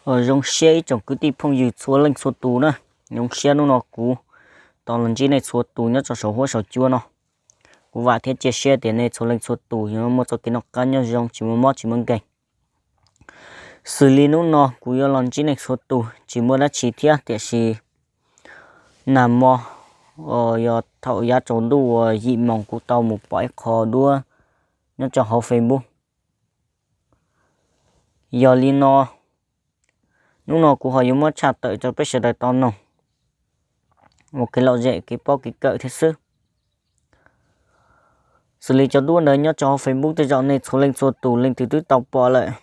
Zoo siab ib tsoom kwv tij phooj ywg txhua leej txhua tus na. Zoo siab hnub no kuv tau los ntsib nej txhua tus nyob rau saum huab saum cua no. Kuv vam thiab cia siab tias nej txhua leej txhua tus yuav muaj txoj kev noj qab nyob zoo tsis muaj mob tsis muaj nkeeg. Xws li hnub no kuv yuav los ntsib nej txhua tus tsis muaj dab tsi thiab tiam sis nag hmo yog thaum yav tsaus ntuj uas yim moos kuv tau mus pom ib qho duab nyob rau hauv Facebook. Yog li no, hnub no kuv ho yuav muab tshaj tawm rau peb sawv daws tau noog ua kev lom zem kev paub kev kawm thiab xwb. Xws li cov duab ntawd nyob rau hauv Facebook tej zaum nej txhua leej txhua tus leej twg twb tau pom lawm,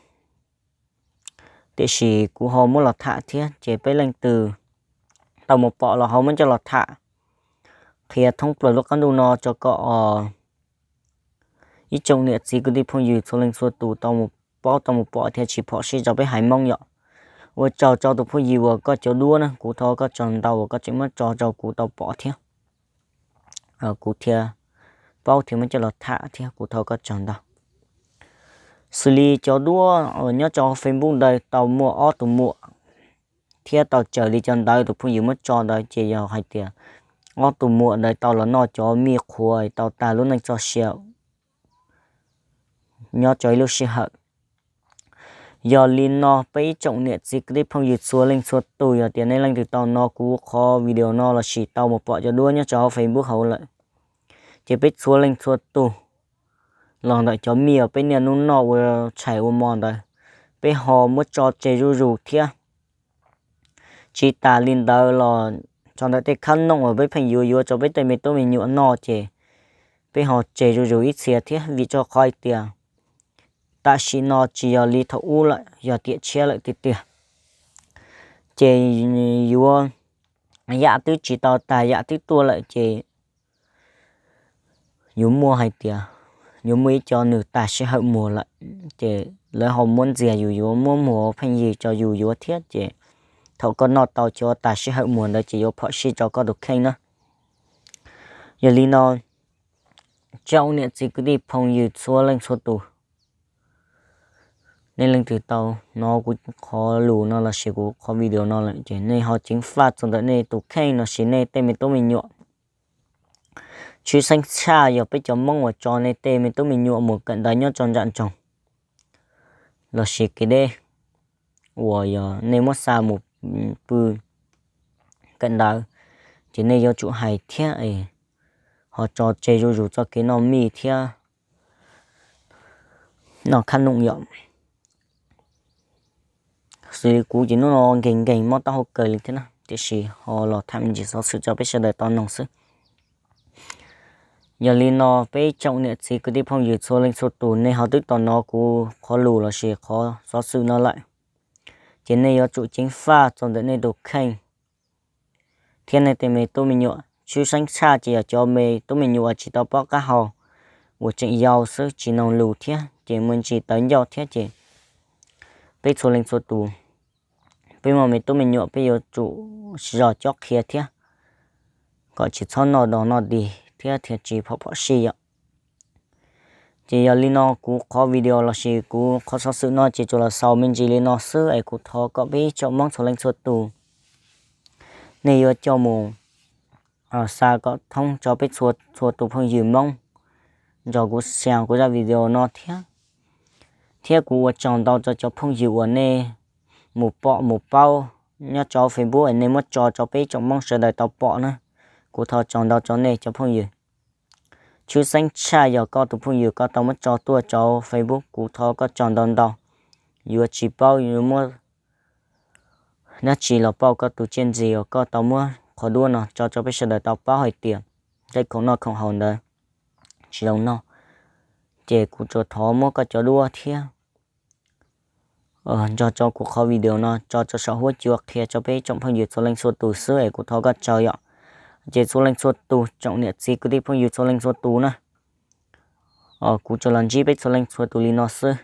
tiam sis kuv ho muab los tham thiab ces peb leej twg tau mus pom los ho muab coj los tham qhia thoob plaws lub qab ntuj no rau kom ib tsoom niam txiv kwv tij phooj ywg txhua leej txhua tus tau mus paub tau mus pom thiab tsis phom sij rau peb haiv Hmoob yom. Ua tsaug rau tus phooj ywg uas koj cov duab na, kuv thov koj tsaug ntau uas koj tseem muab tso rau kuv tau pom thiab kuv thiaj paub thiab muab coj los tham thiab kuv thov koj tsaug ntau. Xws li cov duab uas nyob rau Facebook ntawd tau muaj ob tug muam thiab tau raws li cov ntawv tus phooj ywg muab tso ntawd ces yog hais tias ob tug muam ntawd tau los noj cov mij qhuav tau tag lub neej txoj sia nyob rau ib lub sij hawm. Yog li no peb ib tsoom niam txiv kwv tij phooj ywg txhua leej txhua tus yog tias nej leej twg tau hnov kuv qhov video no lossis tau mus pom cov duab nyob rau hauv Facebook hauv lawm, ces peb txhua leej txhua tus los ntawm cov mij uas peb niaj hnub noj ua tshais ua hmo ntawd, peb ho muab tso tseg zuj zus thiab. Tsis tas li ntawd los txog ntawm tej khab nooj uas peb pheej yuav yuav rau peb tej me tub me nyuam noj ces peb ho tseg zuj zus ib txhia thiab, vim rau qhov hais tias tam sim no tsis yog li thaum ub lawm, yog tiam tshiab lawm tiag tiag. Ces yuav yam twb tsis tau tag yam twb tuaj lawm ces yuav muaj hais tias yuav muaj ib co nws tag sij hawm muag lawm, ces lawv ho muab ntxias yus yuav muab muag pheej yig rau yus yuav thiab ces thaum koj noj tau cov tag sij hawm muag ntawd ces yuav phom sij rau koj tus kheej na. Yog li no tsoom niam txiv kwv tij phooj ywg txhua leej txhua tus, nej leej twg tau hnov kuv qhov lus no lossis kuv qhov video no lawm ces nej ho ceev faj txog ntawm nej tus kheej lossis nej tej me tub me nyuam. Tshwj xeeb tshaj yog peb cov Hmoob uas tso nej tej me tub me nyuam mus kawm ntawv nyob rau nram nroog lossis kev deb uas yog nej muab xa mus pw kawm ntawv, ces nej yuav tsum hais thiab ho tso tseg zuj zus txoj kev noj mij thiab noj khab nooj yom. Xws li kuv ces hnub no nkees nkees mob taub hau kawg li thiab na, tiam sis ho los tham me ntsis xov xwm rau peb sawv daws tau noog xwb. Yog li no peb tsoom niam txiv kwv tij phooj ywg txhua leej txhua tus, nej ho twb tau hnov kuv qhov lus lossis qhov xov xwm no lawm, ces nej yuav tsum ceev faj txog ntawm nej tus kheej thiab nej tej me tub me nyuam. Tshwj xeeb tshaj ces yog cov me tub me nyuam uas tsis tau paub qab hau, uas tseem yau xwb tsis noog lus thiab ces muaj ntsis tawv ncauj thiab ces peb txhua leej txhua tus, peb muaj me tub me nyuam peb yuav tsum zog cob qhia thiab kom tsis txhob noj dog noj dig thiab thiaj tsis phom phom sij yom. Ces yog li no kuv qhov video lossis kuv qhov xov xwm no ces tsuas los xaus me ntsis li no xwb es kuv thov kom peb tsoom Hmoob txhua leej txhua tus, nej yuav coj mus xa kom thoob rau peb txhua txhua tus phooj ywg Hmoob nrog kuv share kuv zaj video no thiab. Thiab kuv ua tsaug ntau rau cov phooj ywg uas nej mus pom mus paub nyob rau Facebook es nej muab tso rau peb tsoom Hmoob sawv daws tau pom na. Kuv thov tsaug ntau rau nej cov phooj ywg. Tshwj xeeb tshaj yog koj tus phooj ywg koj tau muab tso tuaj rau Facebook, kuv thov koj tsaug ntau ntau. Yuav tsis paub yuav muab dab tsi los pauj koj tus tsiaj ntxig uas koj tau muab qhov duab no tso rau peb sawv daws tau paub hais tias tej khoom noj khoom haus ntawd tsis zoo noj, ces kuv tsuas thov muab koj cov duab thiab nrog rau kuv qhov video no tso rau saum huab cua qhia rau peb tsoom phooj ywg txhua leej txhua tus xwb es kuv thov koj tsaug yom. Ces txhua leej txhua tus tsoom niam txiv kwv tij phooj ywg txhua leej txhua tus na, kuv tsuas los ntsib peb txhua leej txhua tus li no xwb,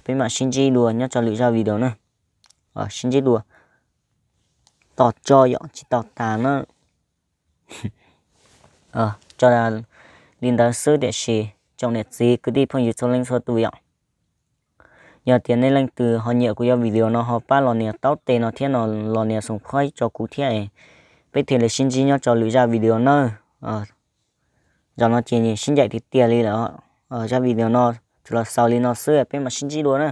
peb mam sib ntsib dua nyob rau lwm zaj video na. Sib ntsib dua. Tos tso yom, tsis tau tas na. Tso li ntawd xwb tiam sis tsoom niam txiv kwv tij phooj ywg txhua leej txhua tus yom, Yog tias nej leej twg ho nyiam kuv zaj video no ho pab los nias taub tes no thiab no los nias subscribe tso kuv thiab, peb thiaj li sib ntsib nyob rau lwm zaj video nawb. Zaum no ces sib ncaim tiag tiag li lawm. Zaj video no tsuas los xaus li no xwb, peb mam sib ntsib dua na.